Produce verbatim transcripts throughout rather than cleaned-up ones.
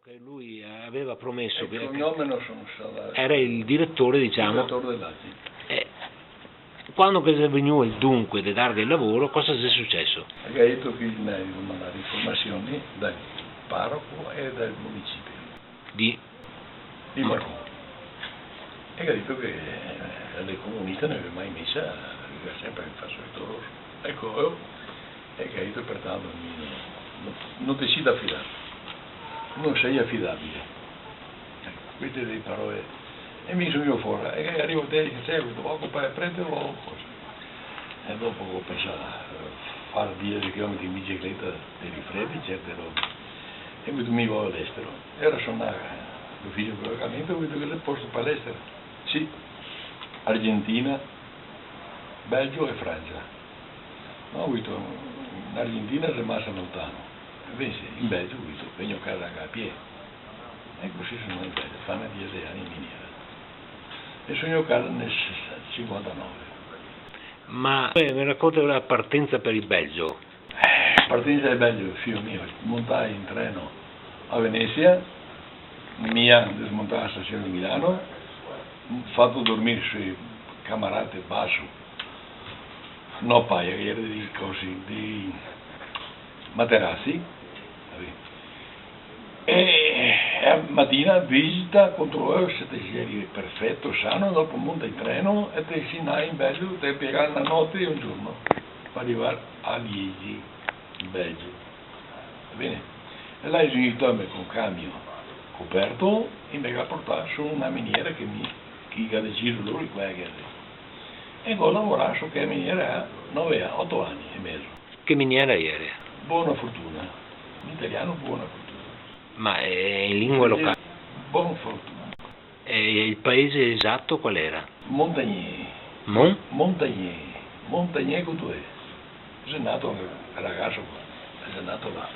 Che lui aveva promesso. El che cognome no so, no so. Era el diretore, diciamo. El diretore de l'A C I. Eh, quando che xe vegnù el dunque de darghe el lavoro, cosa xe suceso? El ga dito che el me ga domandà informasion dal paroco e dal municipio. Di? Di Marcon. E el ga dito che, eh, le comuniste no le gaveva mai mesa, el ga senpre fato el toros. Eco, eh. E el ga dito: "Pertanto, mi no, no, no te si da fidar. No te si afidabile." Eco, queste le parole. E mi so ndà fora. E che rivo te, dixe: "Sì, te vol comprar prete o cosa?" E dopo go pensà, eh, far diese chilometri in bicicleta, te rifredi, certe robe. E go dito: "Mi vao a l'estero." E alora so ndà, eh, a l'ufisio de colocamento, go dito: "Che xe posto par l'estero?" "Sì, Argentina, Belgio e Francia." "No," go dito, "in Argentina xe masa lontano." "Invese in Belgio," go dito, "vegno a casa anca a pie." E cusì so ndà in Belgio, a far na decina d'ani in miniera. E so ndà a casa nel s-, sinquantanove. Ma, eh, me raconta la partenza per il Belgio? Eh, partenza del Belgio, fio mio, montai in treno a Venezia, mi ga desmontà a la stasion de Milano, fato dormir sui camarate baso, no paia, che iera dei cosi, dei materasi, capì? E, e a matina visita, controlo se te ieri perfeto, sano, dopo monta in treno e te si ndà in Belgio, te piega na note e un giorno par rivar a Liegi, in Belgio. Va ben? E là i xe vegnui a tomarme co un camion coperto e i me ga portà su na miniera che mi, che i ga deciso lori, quela che iera. E go lavorà su quela miniera nove ani, oto ani e mezo. Che miniera iera? Bona Fortuna. In italian Bona Fortuna. Ma xe in lingua locale? Bona Fortuna. E el paese esato qual iera? Montagney. Mon? Montagney. Montagney co due E. Xe nato anca el ragaso qua, xe nato là.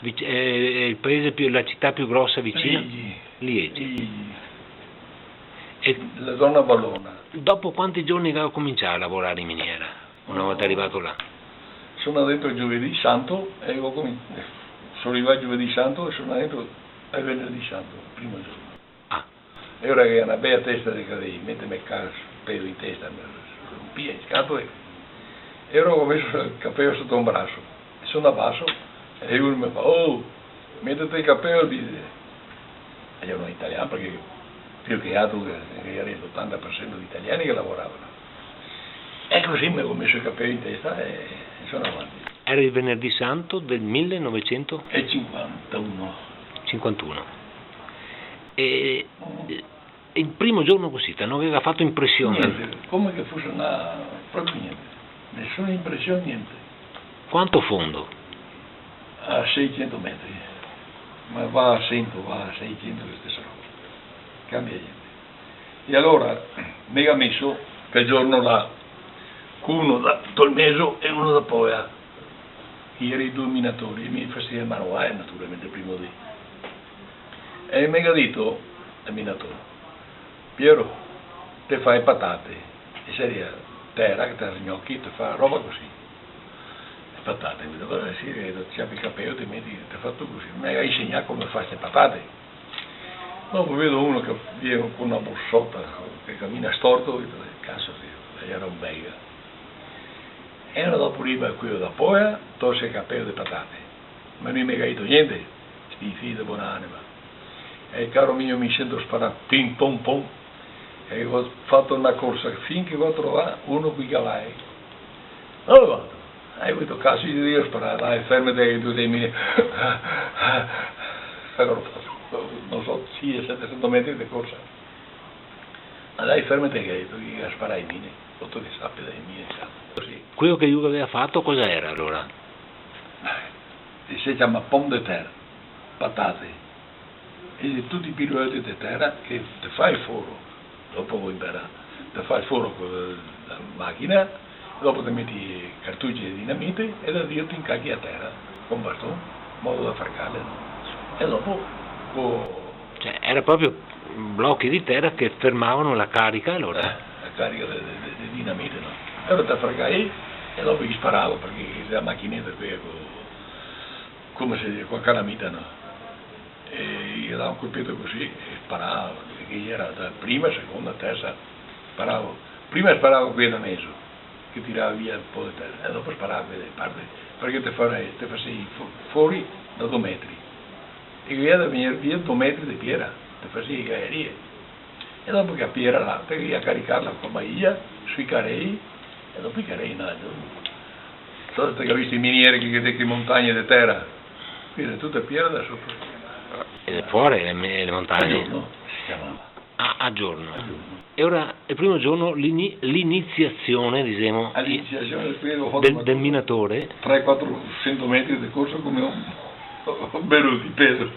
Vic-, eh, el paese più, la cità più grossa vicina? Liegi. Liegi. Liegi. E la zona valona. Dopo quanti giorni che ga comincià a lavorare in miniera, una volta arrivato là? So ndà dentro giovedì santo e go comin-, so rivà giovedì santo e so ndà dentro el venerdì santo, el primo giorno. Ah. E alora che go na bela testa de cavei, meteme el capeo in testa, me rompia le scatole. E alora go meso el capeo soto un braso. E so ndà baso, e uno me fa: "Oh, metete el capeo", dixe. E mi no italian, parché più che altro che, che iera l'otanta par sento de italiani che lavorava. E cusì me go meso el capeo in testa e, e so ndà avanti. Era el venerdì santo del millenovecento? E cinquantuno. Cinquantuno. E, mm, el primo giorno cusì, te no gaveva fato impresion? Gnente, come che fose na, proprio gnente. Nesuna impresion, gnente. Quanto fondo? A seicento metri. Ma va a sento, va a seicento, la stesa roba. Cambia gnente. E alora me ga meso quel giorno là, co uno da, del meso e uno da pola. Iera i due minatori, e mi fasevo manovare, naturalmente, el primo dì. E me ga dito el minatore: "Piero, te fa patate." E saria tera che te sgnochi, te fa roba cusì. E patate, mi digo: "Varda, sì, te ciapi el capeo, te meti, te fa tuto cusì." Me ga insegnà come far ste patate. Dopo vedo uno che vien co na borsota, che camina storto, digo: "Che caso xe?" E iera un belga. E alora dopo riva queo da pola, tolse el capeo de patate. Ma no i me ga dito gnente, sti figli de bonanima. E caro mio, mi sento sparar, pim, pom, pom. E go fato na corsa fin che go trovà uno coi cavai. Alora, go dito: "Caso, i devo sparar, dai, fermete che te mini." Alora, no so, sie, setesento metri de corsa. Ma dai, fermete che, parché i ga sparà e mine, soto le sape dele mine, sa. Cusì. Queo che lu gaveva fato cosa iera, alora? Eh, se ciama pomme de terre, patate. E xe tuti i piroeti de tera che te fa el foro, dopo go inparà, te fa el foro co la machina, dopo te meti cartuci de dinamite e da drio te incachi a tera, co un baston, modo da fracarle, no? E dopo co... Cioè, iera proprio blochi de tera che fermava la carica, alora? Eh, la carica de, de, de, de dinamite, no? E alora te fracai e dopo i sparava, parché la machineta quea co, come se dise, co la calamita, no? E Un colpeto cusì, e sparava, che gera da prima, seconda, tersa, sparava. Prima sparava quela da mezo, che tirava via un po' de tera, e dopo sparava quela de parte, parché te fare, te fasevi fo-, fori da do metri. E che gavea da vegner via do metri de piera, te fasevi gaerie. E dopo che a piera là, te gavea da caricarla co a baia, sui carei, e dopo i carei, no, no. Te ga visto i minieri che, che, che montagne de tera? Quela xe tuta piera da soto. E fora le, le montagne? A giorno se ciamava. A, a giorno. A giorno. E ora, el primo giorno, l'ini-, l'iniziazione, disemo, a l'iniziazione, quela go fato del, del minatore. Tre, quatrosento metri de corsa come un, un bel di peso.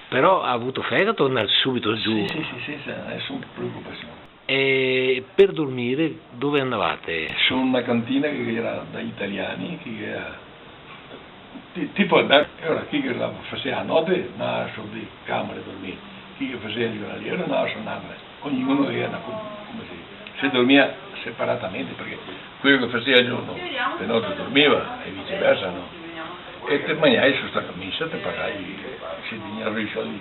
Però ha avuto fegato andar subito giù? Sì, sì, sì, sensa nesuna preocupasion. E per dormire dove andavate? Su na cantina che gera dei italiani, che gera ti-, tipo albergo, e ora chi che la fasea a note, andava su de camere a dormir, chi che fasea el giornaliero, andava su n'altra. Ognuno gavea na com-, come se, se dormia separatamente, parché quel che fasea el giorno, de note dormiva, e viceversa, no? E te magnavi su sta camisa, te pagavi, se te gavea i soldi.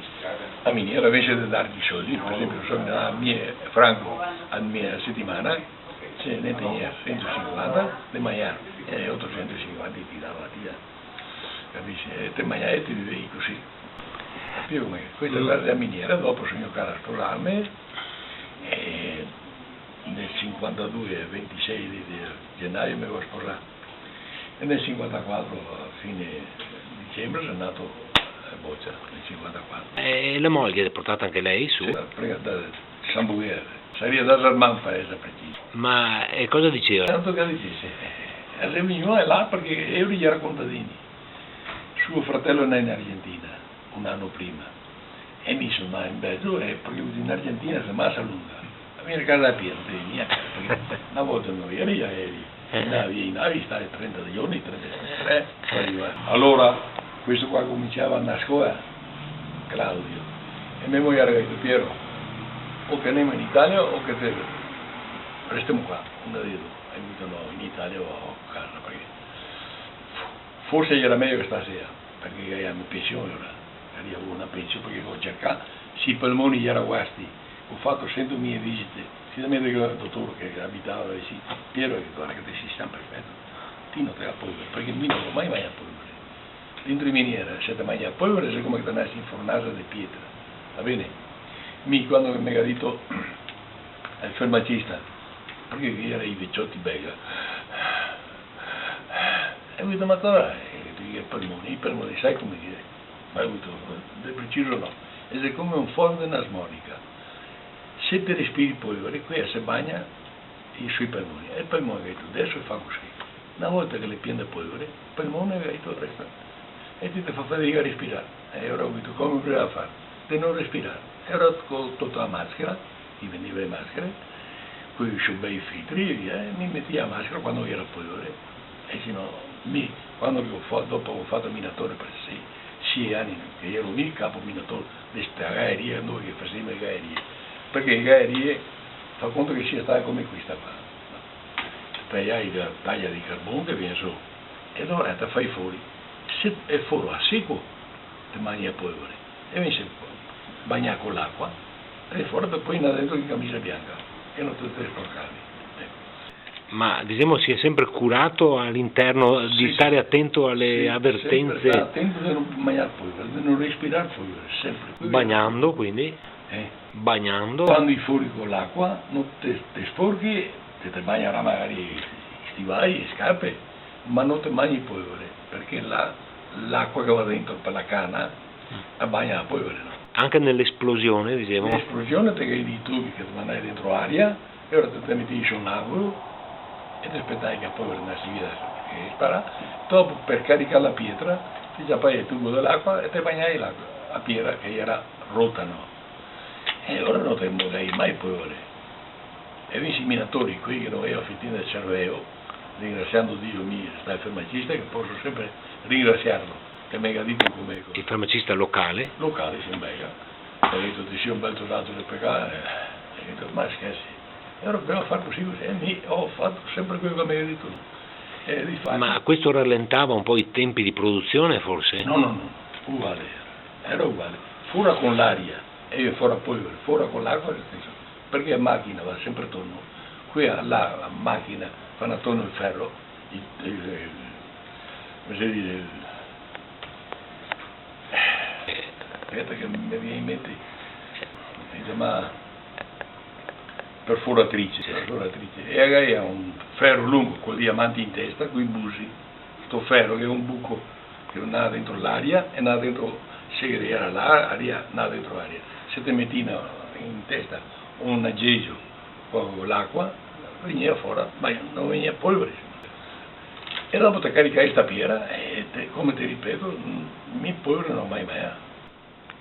A miniera, invese de darghe i soldi, par esenpio, so, me dava mie franco a mie a setimana, se ne tegnea sento e sinquanta de magnar, e otosento e sinquanta te i dava a ti, capisi? E te magnavi e te vivevi cusì. Capìo come? Questa xe la miniera, dopo so gnacà a sposarme, e nel sinquantadue, el ventisei de, de genaio, me go sposà. E nel sinquantaquatro, a fine dicembre, xe nato el Bocia, nel sinquantaquatro. E la moglie l'ha portata anche lei su? Sì, la prega da San Buguer. Saria da Zarman, par eser precisi. Ma, e cosa diceva? Tanto che dicese, eh, la riunion xe là parché lori i gera contadini. Suo fratello xe ndà in Argentina un ano prima. E mi so ndà in Belgio, e parché in Argentina xe masa lunga. La mia casa xe piena, no te vien gnente, parché na volta no gera i aerei, i navi, i navi stava trenta giorni, trentatré, par rivar. Alora, questo qua cominsiava a ndar a scola, Claudio, e me mojer ga dito: "Piero, o che ndemo in Italia o che te, restemo qua, un de i do." E go dito: "No, in Italia vao a casa, parché forse gera mejo che stasea." Parché gavea na pension, alora, gavea na pension, parché go cercà, se i polmoni i gera guasti, go fato sentomila visite, finalmente che el dotor che abitava là visin, Piero, el ga dito: "Varda che te si san perfeto, ti no te ga polvere, parché mi no go mai magnà polvere. Dentro in miniera, se te magna polvere, xe come che te ndasi in fornasa de pietra, va ben?" Mi, quando che me ga dito el farmacista, parché gera i vecioti belga, e go dito: "Ma cosa xe?" E i ga dito: "I polmoni, i polmoni, sa come che xe?" Ma go dito: "De preciso no." E xe come un foro de na smonica. Se te respiri polvere, quea se bagna i sui polmoni. E el polmon, go dito, deso fa cusì. Na volta che l'è pien de polvere, el polmon, go dito, resta. E ti te fa fadiga a respirar. E alora go dito: "Come bisogna far?" De no respirar. E alora go tolto la maschera, che i vendeva le maschere, quei so bei filtri, e via, e me metea la maschera quando gera polvere, e se no, mi, quando che go fa-, dopo che go fato minatore par sie, sie ani, che gero mi capo minatore de sta gaeria, dove che fasevimo le gaerie, parché le gaerie, fa conto che sia stà come questa qua, no? Te taia, taia de carbon che vien su, e dopo te fai fori, se el foro a seco, te magni la polvere. E invese bagnà co l'acua, e fora, po' ndà dentro in camisa bianca, che no te, te sporcavi. Eco. Ma, disemo, si è sempre curato all'interno di stare attento alle avvertenze? Sì, sì. Sempre stà atento de no magnar polvere, de no respirar polvere, sempre. Bagnando, quindi? Eh. Bagnando? Quando i fori co l'acua, no te, te sporchi, te, te bagna magari i stivai, le scarpe, ma no te magni polvere, parché la, l'acua che va dentro par la cana, la bagna la polvere, no? Anche nell'esplosione, disemo? L'esplosione te ga i tubi che te manda dentro aria, e alora te, te meti su un angolo e te spetai che la polvere ndasi via, che spara. Dopo, par caricar la pietra, te ciapai el tubo de l'acua e te bagnai l'acua, la piera che gera rota, no? E alora no te mogai mai polvere. E invese i minatori, quei che no gaveva fetin de cerveo, ringrasiando Dio, mi, sta el farmacista, che poso sempre ringrasiarlo, che me ga dito come, come... Il farmacista locale? Locale, sì, me ga dito: "Te si un bel tosato de pecà", eh, e go dito: "Ma scherzi?" E alora bisogna far cusì, cusì, e mi go fato sempre quel che me ga dito lu. E difati... Ma questo rallentava un po' i tempi di produzione, forse? No, no, no, uguale gera. Era uguale, fora co l'aria e fora polvare, fora co l'acua, lo steso, parché la machina va senpre torno, quea là, la machina fa torno el fero, el, el, el, come se dise, el, speta che me vien in mente, se ciama perforatrice, perforatrice, e la gavea un fero longo col diamante in testa, coi busi, sto fero che xe un buco che ndava dentro l'aria e ndava dentro, se che gera l'aria, ndava dentro l'aria. Se te meti in testa un agejo co l'acua, vegnea fora, ma no vegnea polvare. E dopo te caricavi sta piera e te, come te ripeto, mi polvare no go mai magnato.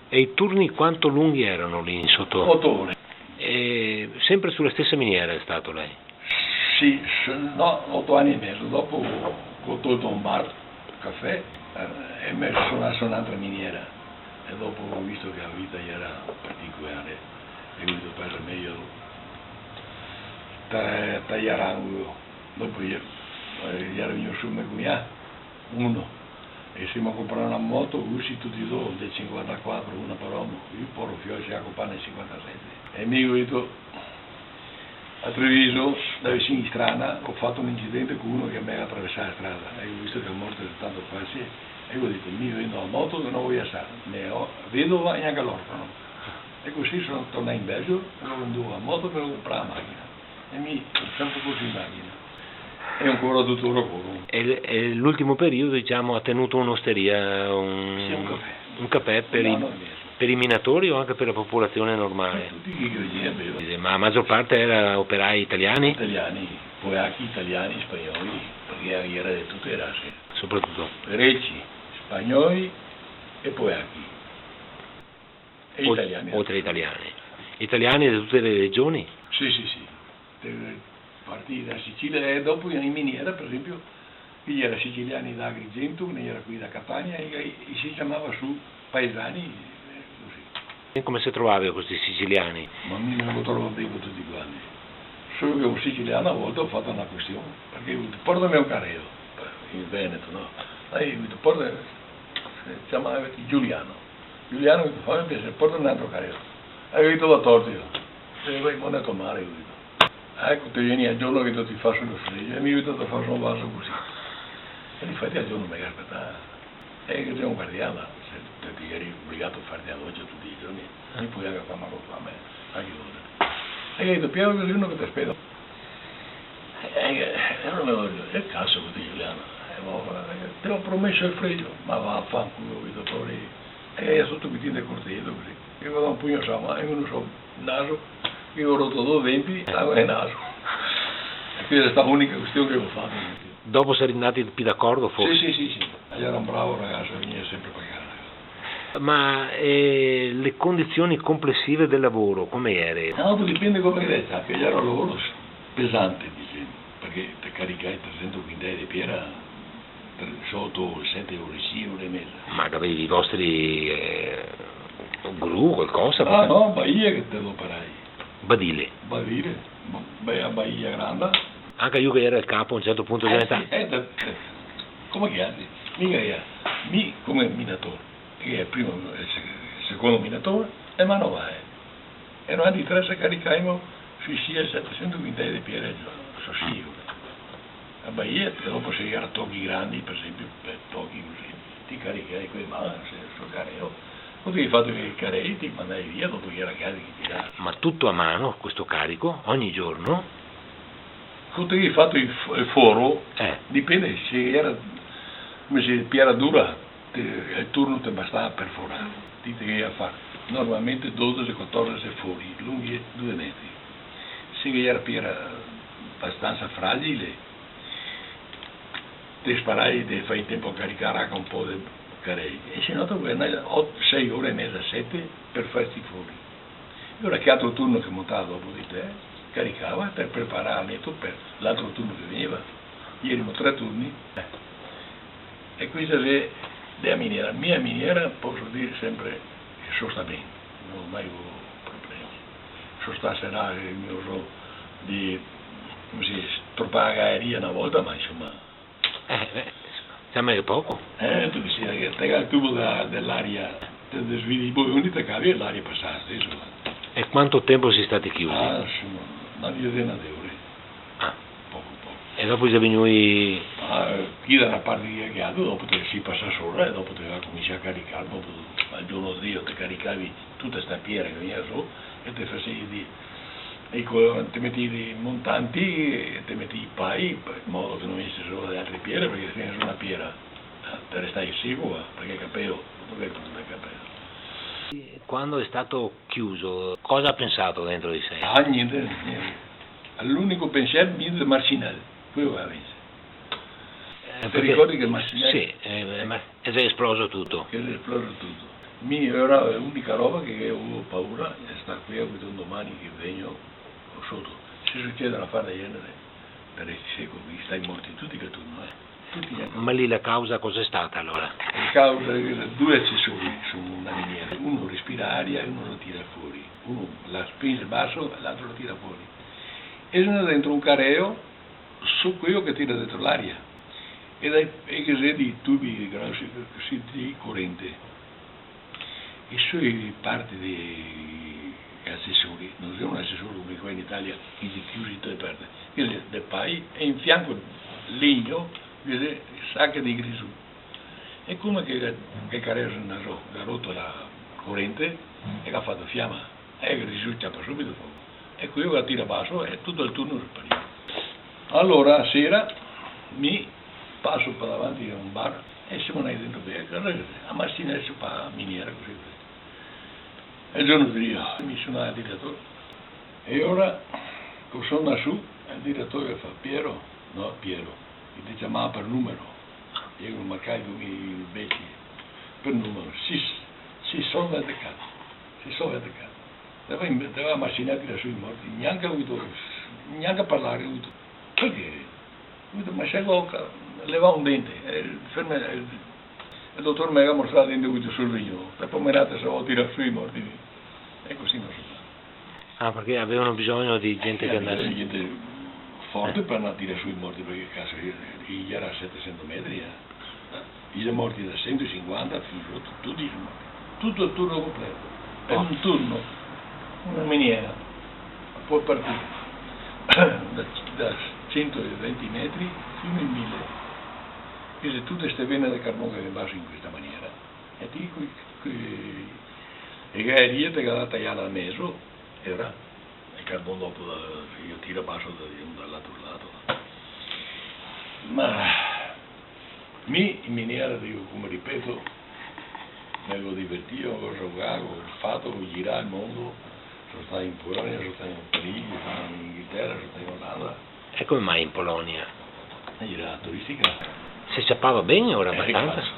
E i turni quanto lunghi erano lì in soto? Oto ore. E sempre sulla stessa miniera è stato lei? Sì, s-, no, oto ani e mezo. Dopo go tolto un bar, cafè, eh, e me so ndà su n'altra miniera. E dopo go visto che la vita gera particolare, e go dito: "Penso mejo ta-, taiar angolo." Dopo ghe-, eh, gera vegnù su me cugnà, uno, e semo a conprar na moto, cusì tuti e do, del sinquantaquatro, una par omo, el poro fiol se ga copà nel sinquantasete. E mi go dito: "A Treviso, da vicin Istrana, go fato un incidente co uno che me ga traversà la strada, e go visto che la morte xe tanto facile, e go dito, mi vendo la moto che no vojo asar, né la vedova e gnanca l'orfano." E cusì so tornà in Belgio, e go vendù la moto par conprar la machina. E mi, senpre cusì, in machina. E ancora tuttora ancora. E l-, e l'ultimo periodo, diciamo, ha tenuto un'osteria, un, sì, un cafè, un cafè per i, un ano e mezo, per i minatori o anche per la popolazione normale? Per tuti chi che vegnea a bevar. Ma la maggior parte era operai italiani? Italiani, poachi, italiani, spagnoli, parché ghe gera de tute le rase. Soprattutto? Greci, spagnoli e poachi. E o-, italiani. Oltre ai italiani. Italiani de tute le regioni? Sì, sì, sì. Te, partì da Sicilia e dopo in miniera, par esenpio, ghe gera siciliani da Agrigento, ghe ne gera quei da Catania, e, e se ciamava su paesani, eh, cusì. E come se trovava co sti siciliani? Ma mi me go trovà ben co tuti quanti. Solo che un siciliano a volte go fato na question, parché go dito: "Portame un careo", in veneto, no? E go dito: "Porta", se ciamava Giuliano. Giuliano, go dito, fame el piaser, portame un altro careo. E go dito: "Va torto, mi." "E va, mo ne tomare", go dito. "Ah, eco, te vien a giorno che ti faso el fregio." E mi go dito: "Te faso un vaso cusì." E difati a giorno me ga spetà. E che te un guardian, se te, te geri obligato a farte la docia tuti i giorni, eh, mi podevo far mal a fame, anca lori. E go dito: "Pian, che xe uno che te speta." E, e, e alora me go dito: "Che caso, go dito, Giuliano? Eh, mo, eh, te go promeso el fregio." "Ma va a fanculo", go dito, "povero." E soto cusì, de cortesia, cusì. Che go dà un pugno su la man, e uno sul naso, che go roto do denti, sangue nel naso. E questa xe stà l'unica question che go fato. Dopo sarì ndati pi d'acordo, forse? Sì, sì, sì, sì. Gera un bravo ragaso, vegnea senpre a pagar. Ma, eh, le condizioni complessive del lavoro, come ere? No, dopo dipende come che te ciapi, gera un lavoro s-, pesante, disemo, parché te caricavi tresento quintai de piera, tre, oto, sete ore, sie ore e meza. Ma gavevi i vostri, eh, gru, qualcosa? Ah, no, baia che te doparai. Badile. Badile, ba-, be-, a baia granda. Anca lu che gera el capo, a un certo punto, eh, diventa, sì, eh, da, eh, come che gera? Mi che gera, mi come minator, che gera el primo, el se-, el secondo minator, e manovale. E noantri tre se caricaimo sui sie, setesento quintai de piere, so sie. A baia, e dopo se gera tochi grandi, par esenpio, par tochi cusì, ti caricavi co le man, se, sul careo, co te ghe fato i carei, te i mandavi via, dopo gera casa che tirava. Ma tutto a mano, questo carico, ogni giorno? Co te ghe fato el f-, el foro, eh, dipende, se gera, come se, piera dura, te, el turno te bastava par forar. Ti te ghe da far normalmente dodese, quatordese fori, lunghi due metri. Se ghe gera piera abastansa fragile, te sparavi, te favi tenpo a caricar anca un po' de carei, e se no te ghe da ot-, sei ore e meza, sete par far sti fori. E alora che altro turno che montava dopo de te, caricava par preparar el leto par l'altro turno che vegneva. Gerimo tre turni. E questa xe de la miniera. Mi a miniera poso dir senpre che so stà ben, no go mai vuo problemi. So stà serà, mi so de, come se dise, stropar la galeria na volta, ma insoma, eh, beh, insoma, mica poco. Eh, ti te si, che te ga el tubo da, de l'aria, Te desvidi i boioni, te cavi e l'aria pasa lo steso, eh. E quanto tempo si stati chiusi? Ah, insoma, na diesena de ore. Ah. Poco, poco. E dopo i xe vegnui? Ah, eh, chi da na parte che ga, dopo te si pasa sora e dopo te ga comincià a caricar, dopo, al giorno drio te caricavi tuta sta piera che vegnea su e te fasevi, eco, te meti i montanti e te meti i pai, in modo che no vegnese su le altre piere, parché se vien su na piera, eh, te restavi seco, eh, parché capeo, dopo che te capeo. Quando xe stà chiuso, cosa ga pensà dentro de sé? Ah, gnente, gnente. L'unico pensiero, mi, de Marcinelle, queo che penso. Eh, te ricordi che Marcinelle? Sì, eh, ma, e xe esploso tuto. Che xe esploso tuto. Mi, alora, l'unica roba che gavevo paura xe stà quea, che domani che vegno soto. Se sucede un afar del genere, te resti seco, i xe stà morti tuti che atorno, eh. Tuti. Ma lì la causa cosa xe stata, alora? La causa xe che due asesori su na miniera, uno respira aria e uno la tira fora. Uno la spinge baso e l'altro la tira fora. E xe ndà dentro un careo, su queo che tira dentro l'aria. E dai, e che xe dei tubi grosi, cusì, de corente. E su e parte de asesori, no xe un asesor come qua in Italia, che xe chiusi da tute e parte, che xe de pai, e in fianco legno, che xe sache de grisù. E come che, che careo xe ndà su, ga roto la corente e ga fato fiama, e el grisù ciapa subito fogo. E queo che tira baso e tuto el turno sparìo. Alora, a sera, mi paso par davanti a un bar e semo ndai dentro, parché a Marcinelle xe pa miniera, cusì. E el giorno drio, mi son ndà dal diretor. E alora, co son ndà su, el diretor el fa: "Piero?" No, Piero. El te ciamava par numero. Piero, ma che, come i veci, par numero. "Sì, sì, son de casa. Sì, son de casa." Te va in, te va a Marcinelle, tira su i morti, gnanca vuto, gnanca parlar, vuto. Parché? Vuto, ma se go ca-, levà un dente, eh, ferme, eh, el dotor me ga mostrà el dente, vuto, sul riso, e po' me dà, se go tirà su i morti. E cusì no se fa. Ah, parché gavevano bisogno de gente che andase. Eh, gaveva gente forte par ndar a tirar su i morti, parché, caso, i, i gera a setesento metri, eh. I xe morti da sento e sinquanta fin soto, tuti i xe morti. Tuto el turno conpleto. Par un turno, na miniera, pol partir da, da sento e venti metri fin a mile. Che xe tute ste vene de carbon che vien baso in questa maniera. E ti, qui, qui, e galerie te ga da taiarla a mezo, e ora el carbon dopo da, i tira baso da, da l'altro lato. Ma mi, in miniera, digo, come ripeto, me go divertìo, go giogà, go fato, go girà el mondo, so stà in Polonia, so stà in Parigi, so stà in Inghiltera, so stà in Olanda. E come mai in Polonia? Gera turistica. Se ciapava ben, ora? Eh, abastansa? Cazzo.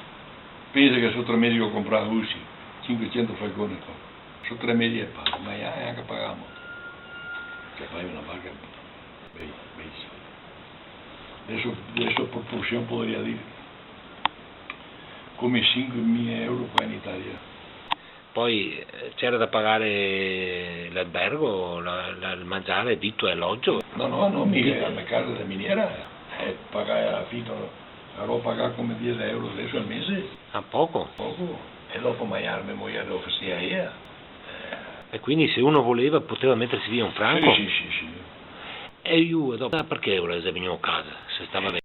Pensa che so tre mesi che go comprà usi, sinquesento falconi qua. So tre mesi e pago, ma gnanca pagà la moto. Ciapai na barca, bei, bei soldi. Deso, deso proporsion podaria dir come sinquemila euro qua in Italia. Poi, eh, c'era da pagare l'albergo, la, la, il mangiare, vitto e alloggio? No, no, no, mi, la me casa de miniera, eh, pagai afito, la go pagà come diese euro deso al mese. Ah, poco? Poco. E dopo magnar, me mojer lo fasea ela. E quindi se uno voleva poteva mettersi via un franco? Sì, sì, sì, sì. E lu, dopo, parché ora xe vegnù a casa, se stava ben?